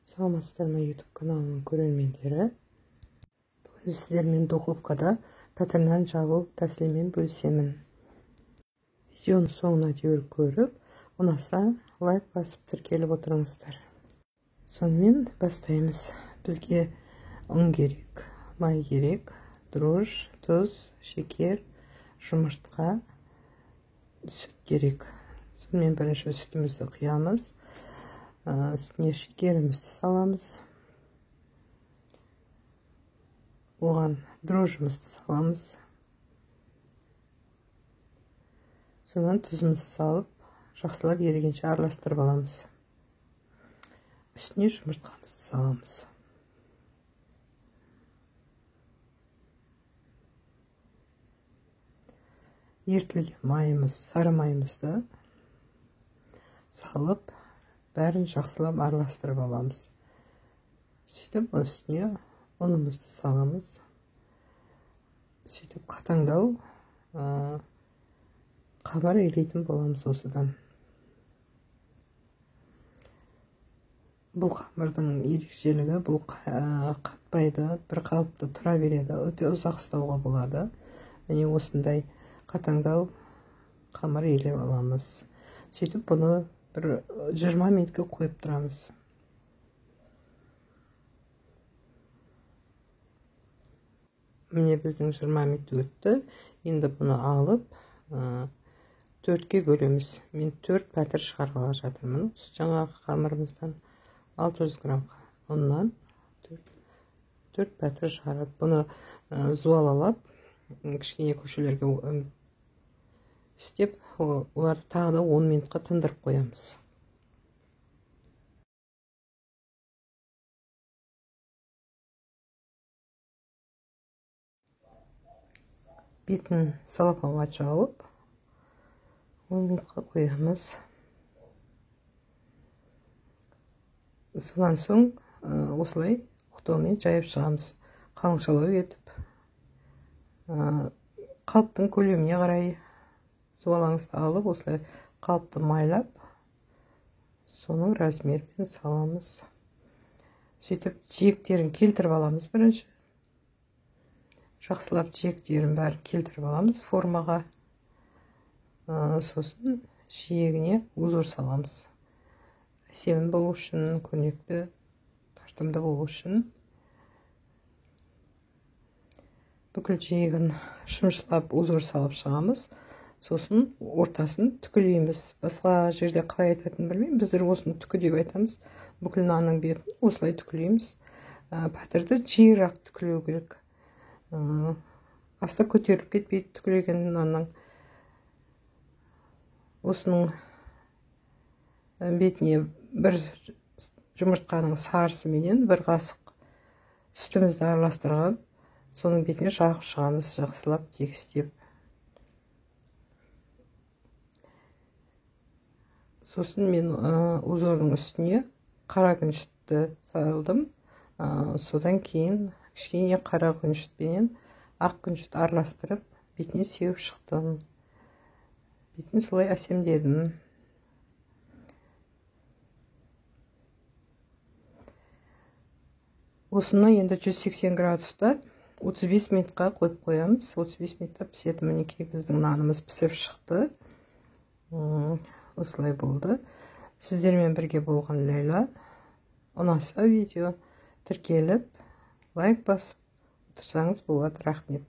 Саламатсыздар ма, YouTube каналының көрермендері. Бүгін сіздермен духовкада пәтір нан жабу тәсілімен бөлісемін. Видеоны соңына дейін көріп, ұнаса лайк басып тіркеліп отырыңыздар. Сонымен бастаймыз. Бізге ұн керек, май керек, дрожж, тұз, шекер, жұмыртқа, сүт керек. Сонымен бірінші сүтімізді құямыз. Үстіне шекерімізді саламыз. Оған дрожжымызды саламыз. Содан тұзымызды салып, жақсылап ерігенше араластырып аламыз. Үстіне жұмыртқамызды саламыз. Ерітілген майымыз, сары майымызды салып, бәрін жақсылап араластырып аламыз. Сөйтіп үстіне ұнымызды саламыз. Сөйтіп қатаңдау қамыр илейтін боламыз осыдан. Бұл қамырдың ерекшелігі, бұл қатпайды, бір қалыпты тұра береді, өте ұзақ ұстауға болады. Міне осындай қатаңдау қамыр илеп аламыз. Сөйтіп бұны бір 20 минутқа қойып тұрамыз. Міне біздің 20 минут өтті. Енді бұны алып, 4-ке бөлеміз. Мен 4 пәтір шығарғалы жатырмын. Жаңағы қамырымыздан 600 грамм ұннан 4 пәтір шығарып, бұны зуалалап, кішкене көшелерге істеп, оларды тағы да 10 минутқа тындырып қоямыз. Бетін целлофанға жауып, 10 минутқа қоямыз. Содан соң осылай оқтаумен жайып шығамыз. Қалыңшалау етіп, қалыптың көлеміне қарай зуалаңызды алып, осылай қалыпты майлап, соның размерімен саламыз. Сөйтіп жиектерін келтіріп аламыз бірінші. Жақсылап жиектерін бәрін келтіріп аламыз формаға. Сосын жиегіне узор саламыз. Әсем болу үшін, көрнекті, тартымды болу үшін. Бүкіл жиегін шымшылап узор салып шығамыз. Сосын ортасын түкілейміз. Басқа жерде қалай айтатынын білмеймін. Біздер осыны түкі деп айтамыз. Бүкіл нанның бетін осылай түкілейміз. Пәтірді жиырақ түкілеу керек. Асты көтеріліп кетпейді түкілеген нанның. Осының бетіне бір жұмыртқаның сарысыменен бір қасық сүтімізді араластырып, соның бетіне жағып шығамыз, жақсылап тегістеп. Сосын мен узордың үстіне қара күншітті салдым. Содан кейін кішкене қара күншітпенен ақ күншіт араластырып, бетіне сеуіп шықтым. Бетін солай әсемдедім. Осыны енді 180 градуста 35 минутқа қойып қоямыз. 35 минутта піседі. Мінекей біздің нанымыз пісіп шықты. Осылай болды. Сіздермен бірге болған Ләйла. Ұнаса видео тіркеліп, лайк басып отырсаңыз болады. Рахмет.